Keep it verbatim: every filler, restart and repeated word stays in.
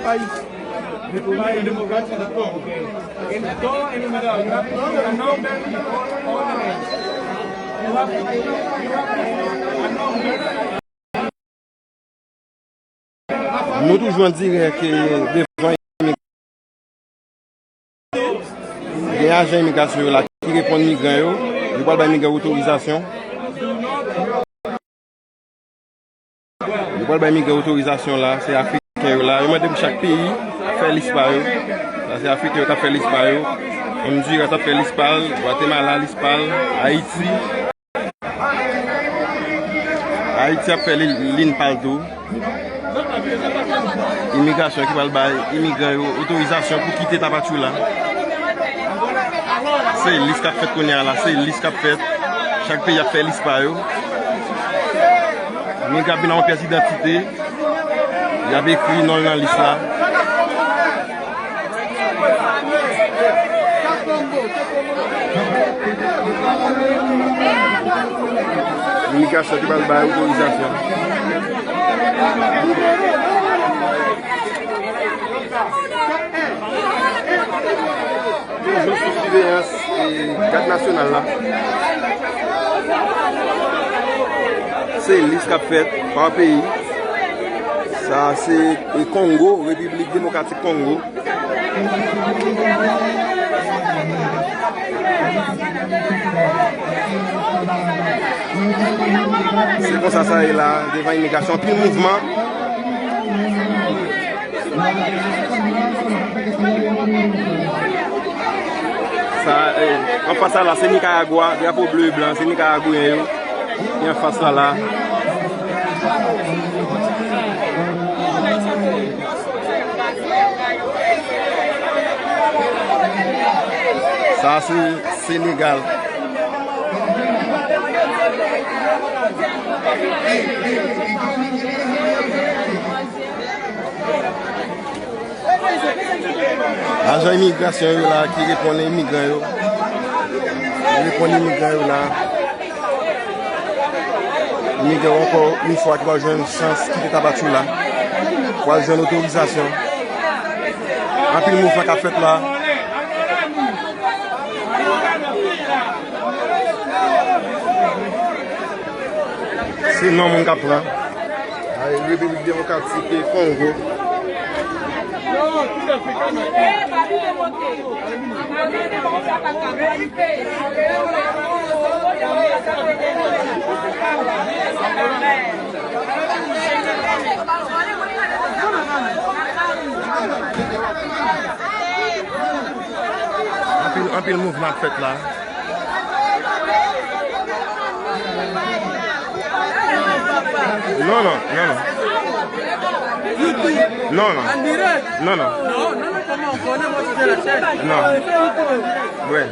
Pais, República Democrática do Congo. En todo el mundo, you have to know that before all the rest. You have to, you have to know that. Nou toujou an dirèk, eh, devan imigrasyon. Gen ajan imigrasyon yo la ki reponn migran yo. Yo pral bay migran yo otorizasyon. Yo pral bay migran otorizasyon la, se Afriken yo la. Yo mande pou chak peyi fè lis pa yo. La, se Afriken yo k ap fè lis pa yo. Ondiras ap fè lis pa l, Gwatemala lis pa l, Ayiti. Ayiti ap fè li, li n pa l tou. Imigrasyon ki pral bay imigran yo otorizasyon pou kite Tapachula. Se lis k ap fèt kounye a la, se lis k ap fèt. Chak peyi ap fè lis pa yo. Imigran ap vin ak yon pyès idantite. Y ap ekri non l nan lis la. Imigrasyon ki pral bay otorizasyon. Toujou sou siveyans, e, gad nasyonal la. Se lis k ap fèt pa peyi. Sa se, e, Kongo, Repiblik Demokratik Kongo. Se konsa sa ye la, devan imigrasyon, anpil mouvman. Sa, eh, anfas sa la, se Nikaragwa, drapo ble e blan, se Nikaragweyen yo ki anfas sa la. Sa se Senegal. Ajan imigrasyon yo la ki reponn imigran yo. Ki reponn imigran yo la. Imigran yo ankò yon fwa ki pral jwenn chans kite Tapachula. Pral jwenn otorizasyon. Anpil mouvman k ap fèt la. Se non moun k ap pran. Ay, Repiblik Demokratik Kongo. Anpil, anpil mouvman ap fèt la. Non, non, non, non. Non, non. Non, non. Non. Ouais.